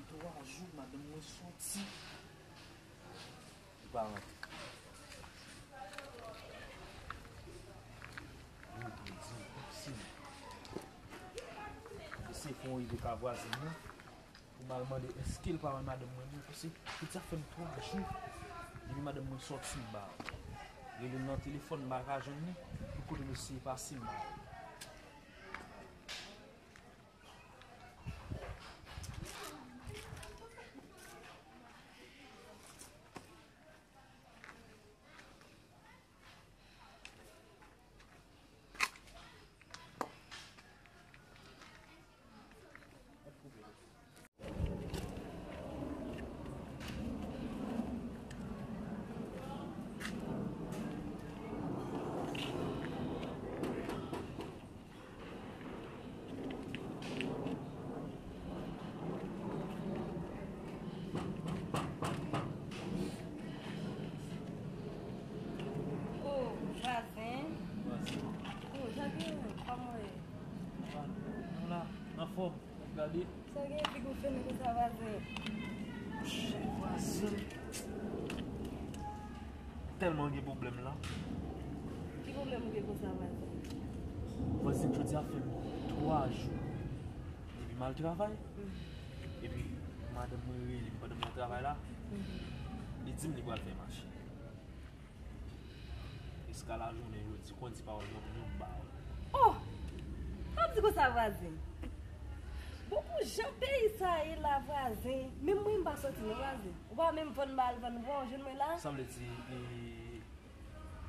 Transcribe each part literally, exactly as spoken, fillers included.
Twa jou madanm mwen soti, li pa rantre. Mwen te di, si m eseye fè yon rive ka vwazen nan, pou m al mande èske l pa wè madanm mwen, non, paske pitit sa fè m twa jou depi madanm mwen sòti, m ba l. Rele l nan telefòn, m pa ka jwenn li, tout kote m eseye pase, m ba l. Oh, vwazen. Vwazen. Oh, Javier, kòman w ye? Sa va, nou la, anfòm. Gade. Sa gen figi w fè nou konsa, vwazen? Monchè, vwazen. Tèlman gen pwoblèm la. Ki pwoblèm ou gen konsa, vwazen? Vwazen, jodi a fè m twa jou depi m al travay. Mhm. Epi, madanm mwen rele m pandan m nan travay la. Mhm. Li di m li pral fè mache. Jiska lajounen jodi, kondi pawòl nan moun yo ba w. Oh! Pa di konsa, vwazen. Bon, pou jan peyi sa ye la, vwazen, menm mwen m pa sòti non, vwazen. Ou pa menm vann ba l vann, ou pa jwenn mwen la. Sa vle di, e,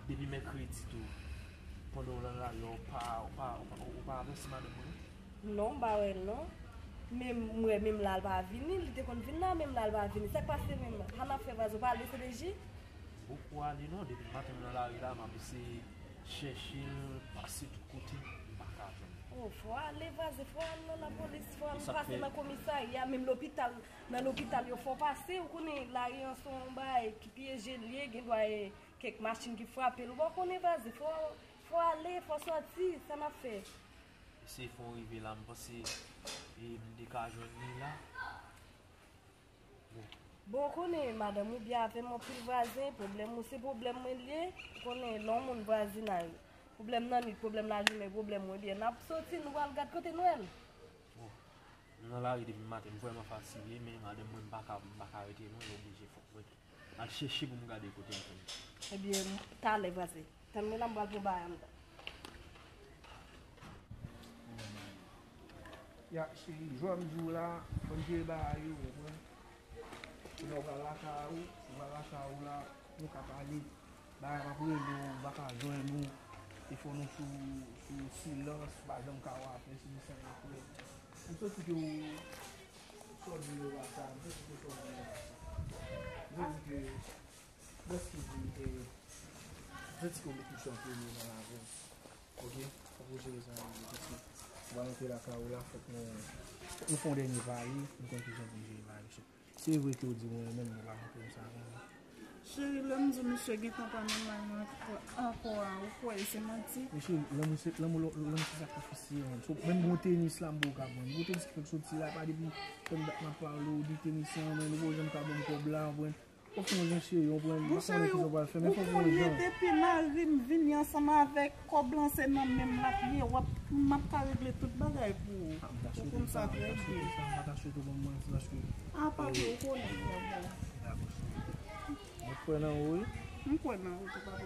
depi mèkredi tou, pandan w nan lari a, ou pa, ou pa, ou pa, ou pa avanse madanm mwen? Non, m pa wè l non. Men m wè menm la l pa vini, li te konn vin la, menm la l pa vini. Sa k pase menm? Sa n ap fè, vwazen, ou pa ale C D J? Poko ale non, depi maten m nan lari la, m ap eseye chèche l, pase tout kote, m pa ka jwenn li. Oh, fò w ale, vwazen, fò w al nan lapolis, fò w al pase nan komisarya, menm lopital, nan lopital yo fò w pase, ou konnen lari an se yon bagay ki pyeje l ye, gen dwa e kèk machin ki frape l, ou pa konnen, vwazen, fò, fò w ale, fò w sòti, sa n ap fè? Eseye fè yon rive la, m panse, e, m te ka jwenn li la. Bon, ou konnen madanm ou byen avè m anpil, vwazen, pwoblèm ou se pwoblèm mwen l ye. Ou konnen lè yon moun vwazinay, pwoblèm nan nwit, pwoblèm lajounen, pwoblèm mwen, byen n ap sòti, nou pral gad kote nou al. Bon, m nan lari depi maten, m vrèman fatige, men madanm mwen m pa ka, m pa ka rete lwen, l oblije fòk mwen al chèche pou m gade kote m konn. Ebyen, talè, vwazen. Tann mwen la, m pral pran bagay an. Ya, cheri, jwè m di w la, fò n jere bagay yo, ou konprann? Lè w pral lakay ou, ou pral lakay ou la, nou ka pale. Bagay ap rele w, m pa ka jwenn ou. E fò nou sou, sou silans, pa janm ka wè afè, si nou sa yon frè. M santi ke w, sa w di yo pa sa, m santi ke sa w di yo pa sa. M santi ke Lèske di, e, m santi ke w met misye an premye nan lavi w. Oke? Fòk ou jere sa nan lavi w. Ou pral antre lakay ou la, fòk nou, fòk nou fè yon dènye pale, nou konn kijan pou n jere bagay yo. Se vre ke w di mwen menm, nou pa montre m sa menm. Cheri, lè m di w misye gentan pa nan may mwen ankò, ankò a, ou kwè se manti? Men cheri, lanmou se, lanmou, lanmou se sakrifis li ye, man. So, menm bon tenis la, m ba w ka pran. Bon tenis ki fèk soti la, pa depi tann dat m ap pale w, di tenis lan, men nou pa janm ka ban m kòb la, w konprann? Fòk nou jan cheri, w konprann? M pa konnen kisa w pral fè, men fòk nou jan. Depi mari m vini ansanm avèk kòb lan, se nan men m l ap ye, w ap, m ap ka regle tout bagay pou ou. Ou konn sa trè byen. M pa ta swete w ban m manti paske. A, pa vre, ou konnen, frè m. Dakò, cheri. Mwen kwè nan ou, wi. M kwè nan ou tou, papa.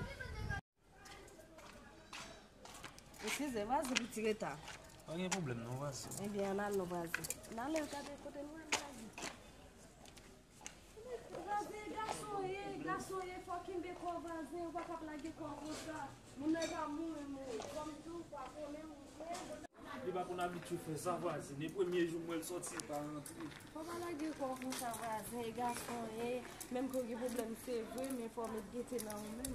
Eskize, vwazen, pou ti reta. Pa gen pwoblèm non, vwazen. Ebyen, ann al non, vwazen. Ann ale gade kote nou al, vwazen. Vwazen, gason ye, gason ye, fò w kenbe kò w, vwazen, ou pa ka ap lage kò w konsa. Moun nan pa mouri, mouri. Kòm tou, ou pa konnen, ou konnen. Li pa konn abitye fè sa, vwazen. E premye jou m wè l sòti, li pa rantre. Fò pa lage kò w konsa, vwazen, e gason ye. Menm ke w gen pwoblèm, se vre, men fò w met gete nan ou menm.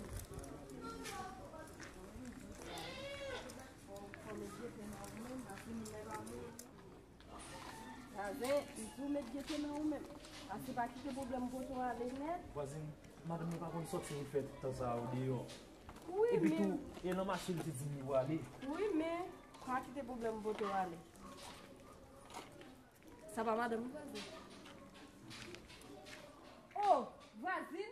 Fò, fò w met gete nan ou menm, paske moun nan pa mouri. Vwazen, m di w met gete nan ou menm. Paske pa kite pwoblèm pote w ale nèt. Vwazen, madanm mwen pa konn sòti pou l fè tan sa a deyò. Wi, men. Epi tou, e nan mache l te di m li prale. Wi, men, pa kite pwoblèm pote w ale. Sa pa madanm ou, vwazen? Oh, vwazin,